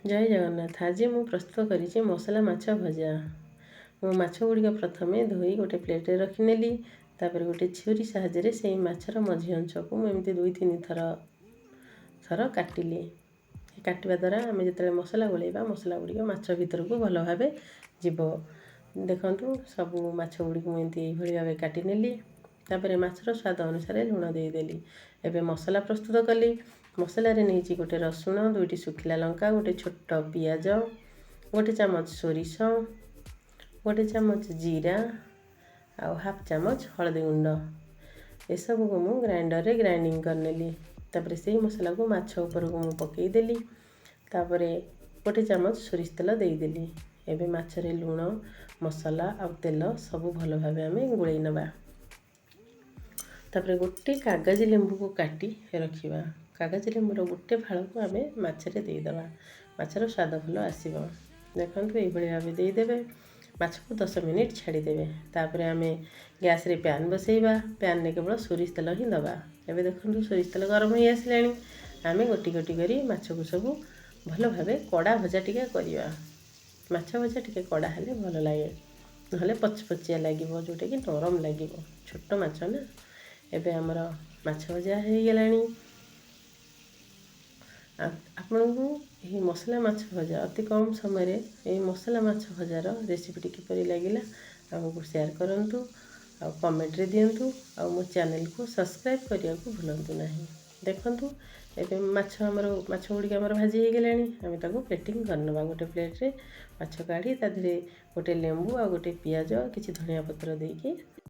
ଜୟ ଜଗନ୍ନାଥ। ଆଜି ମୁଁ ପ୍ରସ୍ତୁତ କରିଛି ମସଲା ମାଛ ଭଜା। ମୁଁ ମାଛ ଗୁଡ଼ିକ ପ୍ରଥମେ ଧୋଇ ଗୋଟେ ପ୍ଲେଟ୍ରେ ରଖିନେଲି। ତାପରେ ଗୋଟେ ଛୁରୀ ସାହାଯ୍ୟରେ ସେଇ ମାଛର ମଝି ଅଂଶକୁ ମୁଁ ଏମିତି 2-3 ଥର କାଟିଲି। କାଟିବା ଦ୍ୱାରା ଆମେ ଯେତେବେଳେ ମସଲା ଗୋଳେଇବା, ମସଲା ଗୁଡ଼ିକ ମାଛ ଭିତରକୁ ଭଲ ଭାବେ ଯିବ। ଦେଖନ୍ତୁ, ସବୁ ମାଛ ଗୁଡ଼ିକୁ ମୁଁ ଏମିତି ଏଇଭଳି ଭାବେ କାଟିନେଲି। ତାପରେ ମାଛର ସ୍ୱାଦ ଅନୁସାରେ ଲୁଣ ଦେଇଦେଲି। ଏବେ ମସଲା ପ୍ରସ୍ତୁତ କଲି। ମସଲାରେ ନେଇଛି ଗୋଟେ ରସୁଣ, 2ଟି ଶୁଖିଲା ଲଙ୍କା, ଗୋଟେ ଛୋଟ ପିଆଜ, 1 ଚାମଚ ସୋରିଷ, 1 ଚାମଚ ଜିରା ଆଉ ହାଫ୍ ଚାମଚ ହଳଦୀ ଗୁଣ୍ଡ। ଏସବୁକୁ ମୁଁ ଗ୍ରାଇଣ୍ଡରରେ ଗ୍ରାଇଣ୍ଡିଙ୍ଗ କରିନେଲି। ତାପରେ ସେଇ ମସଲାକୁ ମାଛ ଉପରକୁ ମୁଁ ପକାଇଦେଲି। ତାପରେ 1 ଚାମଚ ସୋରିଷ ତେଲ ଦେଇଦେଲି। ଏବେ ମାଛରେ ଲୁଣ, ମସଲା ଆଉ ତେଲ ସବୁ ଭଲ ଭାବେ ଆମେ ଗୋଳେଇ ନେବା। ତାପରେ ଗୋଟେ କାଗଜ ଲେମ୍ବୁକୁ କାଟି ରଖିବା। କାଗଜ ଲେମ୍ବୁର ଗୋଟେ ଫାଳକୁ ଆମେ ମାଛରେ ଦେଇଦେବା, ମାଛର ସ୍ୱାଦ ଭଲ ଆସିବ। ଦେଖନ୍ତୁ, ଏଇଭଳି ଭାବେ ଦେଇଦେବେ। ମାଛକୁ 10 ମିନିଟ୍ ଛାଡ଼ିଦେବେ। ତାପରେ ଆମେ ଗ୍ୟାସ୍ରେ ପ୍ୟାନ୍ ବସେଇବା। ପ୍ୟାନ୍ରେ କେବଳ ସୋରିଷ ତେଲ ହିଁ ଦେବା। ଏବେ ଦେଖନ୍ତୁ, ସୋରିଷ ତେଲ ଗରମ ହେଇ ଆସିଲାଣି। ଆମେ ଗୋଟି ଗୋଟି କରି ମାଛକୁ ସବୁ ଭଲ ଭାବେ କଡ଼ା ଭଜା ଟିକେ କରିବା। ମାଛ ଭଜା ଟିକେ କଡ଼ା ହେଲେ ଭଲ ଲାଗେ, ନହେଲେ ପଚପଚିଆ ଲାଗିବ, ଯେଉଁଟାକି ନରମ ଲାଗିବ, ଛୋଟ ମାଛ ନା। ଏବେ ଆମର ମାଛ ଭଜା ହେଇଗଲାଣି। ଆପଣଙ୍କୁ ଏହି ମସଲା ମାଛ ଭଜା, ଅତି କମ୍ ସମୟରେ ଏହି ମସଲା ମାଛ ଭଜାର ରେସିପିଟି କିପରି ଲାଗିଲା, ଆମକୁ ସେୟାର କରନ୍ତୁ ଆଉ କମେଣ୍ଟରେ ଦିଅନ୍ତୁ ଆଉ ମୋ ଚ୍ୟାନେଲକୁ ସବସ୍କ୍ରାଇବ୍ କରିବାକୁ ଭୁଲନ୍ତୁ ନାହିଁ। ଦେଖନ୍ତୁ, ଏବେ ମାଛ ଗୁଡ଼ିକ ଆମର ଭାଜି ହେଇଗଲାଣି। ଆମେ ତାକୁ ପ୍ଲେଟିଂ କରିନେବା। ଗୋଟେ ପ୍ଲେଟ୍ରେ ମାଛ କାଢ଼ି ତା ଦେହରେ ଗୋଟେ ଲେମ୍ବୁ ଆଉ ଗୋଟେ ପିଆଜ, କିଛି ଧନିଆ ପତ୍ର ଦେଇକି